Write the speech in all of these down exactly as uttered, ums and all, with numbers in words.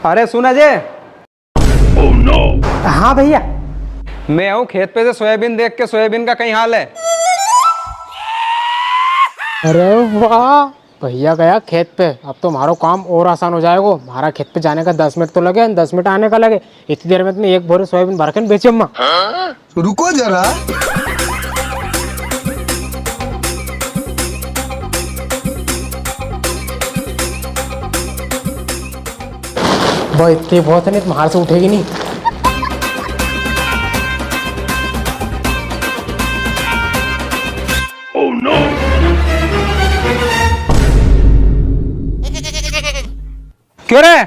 अरे सुन अजय। हाँ भैया। मैं आऊँ खेत पे से सोयाबीन देख के, सोयाबीन का कई हाल है। अरे वाह, भैया गया खेत पे, अब तो म्हारो काम और आसान हो जाएगो। म्हारा खेत पे जाने का दस मिनट तो लगे, दस मिनट आने का लगे, इतनी देर में तो मैं एक बोरी सोयाबीन भर के बेचे अम्मा। रुको जरा। भाई, इतनी बहुत है, नहीं तो म्हार से उठेगी नहीं। क्यों रे,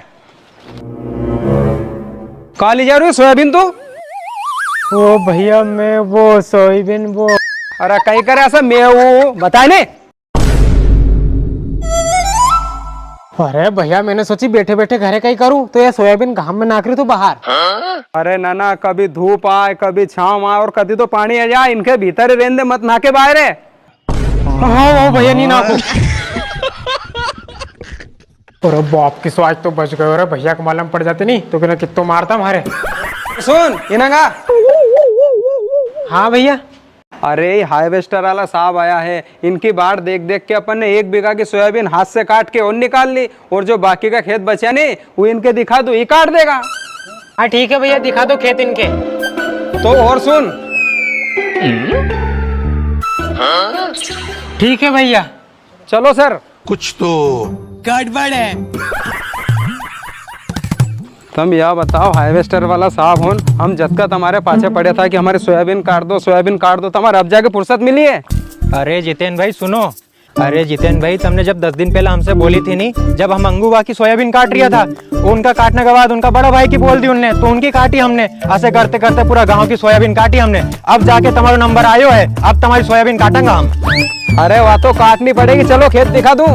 कां ली जा रही है सोयाबीन तू? ओ भैया, मैं वो सोयाबीन वो। अरे कई करे ऐसा, मैं वो बताए नी। अरे भैया, मैंने सोची बैठे बैठे घरे कई करूं, तो ये सोयाबीन घाम में नाक रही तू बाहर। अरे नाना, कभी धूप आए, कभी छांव आए और कभी तो पानी आ जाए, इनके भीतर ही रेन दे, मत नाके बाहर है। हाँ, हाँ भैया, नहीं नाको। अरे बाप की सो, आज तो बच गयो रे, भैया को मालूम पड़ जाती नहीं तो कितना कित्तो मारता म्हारे। सुन, इनांगा। हाँ भैया। अरे, ये harvester वाला साहब आया है, इनकी बाट देख देख के अपन ने एक बीघा की सोयाबीन हाथ से काट के और निकाल ली, और जो बाकी का खेत बचा नी, वो इनके दिखा दो, ये काट देगा। हाँ ठीक है भैया, दिखा दो खेत इनके। तो और सुन। ठीक है भैया। चलो सर। कुछ तो गड़बड़ है। तम या बताओ, harvester वाला साहब होन, हम जद का तमारे पाछे पड़े था कि हमारी सोयाबीन काट दो, सोयाबीन काट दो, तमारे अब जाके फुर्सत मिली है? अरे जितेन भाई सुनो, अरे जितेन भाई, तमने जब दस दिन पहले हमसे बोली थी नी, जब हम अंगूबा की सोयाबीन काट रिया था, उनका काटने के बाद उनका बड़ा भाई की बोल दी उनने, तो उनकी काटी हमने। ऐसे करते करते पूरा गांव की सोयाबीन काटी हमने। अब जाके तमारो नंबर आयो है, अब तमारी सोयाबीन काटांगा हम। अरे वा तो काटनी पड़ेगी, चलो खेत दिखा दूं।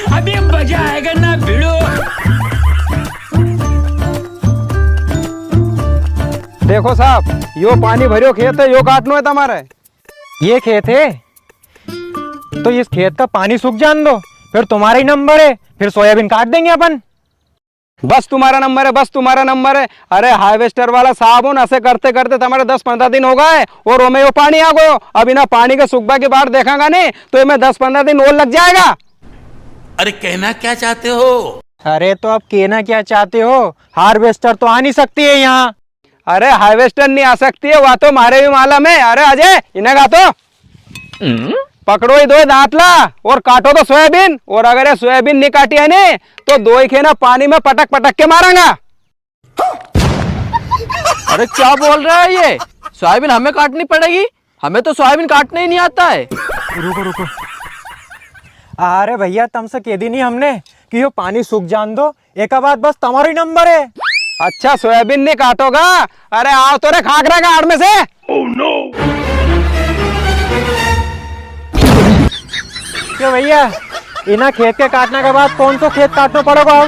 अभी मजा आएगा ना भिड़ो। देखो साहब, यो पानी भरियो खेत है, यो काटनो है तमारे। ये खेत है, तो इस खेत का पानी सूख जान दो, फिर तुम्हारा ही नंबर है, फिर सोयाबीन काट देंगे अपन। बस तुम्हारा नंबर है, बस तुम्हारा नंबर है। अरे harvester वाला साहब हो ना, ऐसे करते करते तमारे दस पन्द्रह दिन हो गए और ओमे यो पानी आ गयो। अब इना पानी के सूखबा की बाट देखांगा नी, तो इमे दस पन्द्रह दिन और लग जाएगा। अरे कहना क्या चाहते हो? अरे तो अब कहना क्या चाहते हो, harvester तो आ नहीं सकती है यहाँ। अरे harvester नी आ सकती है, वा तो म्हारे भी मालम है। अरे अजय, इन्हें गा तो। पकड़ो ये दो दांतला और काटो तो सोयाबीन, और अगर ये सोयाबीन नी काटी है नी, तो दोई के ना पानी में पटक पटक के मारांगा। अरे क्या बोल रहा है ये? सोयाबीन हमें काटनी पड़ेगी? हमें तो सोयाबीन काटना ही नहीं आता है। रुको, रुको। अरे भैया, तमसे कह दी नी हमने कि यो पानी सूख जान दो, एका बाद बस तमारो ही नंबर है। अच्छा, सोयाबीन नी काटोगा? अरे आओ तो रे खाकरा का आड़ में से। क्यों भैया, इना खेत के काटने के बाद कौन सो खेत काटना पड़ेगा?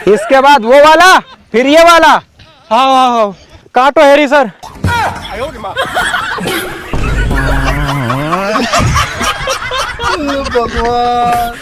इसके बाद वो वाला, फिर ये वाला। हाँ, हाँ, हाँ। काटो हेरी सर। भगवान।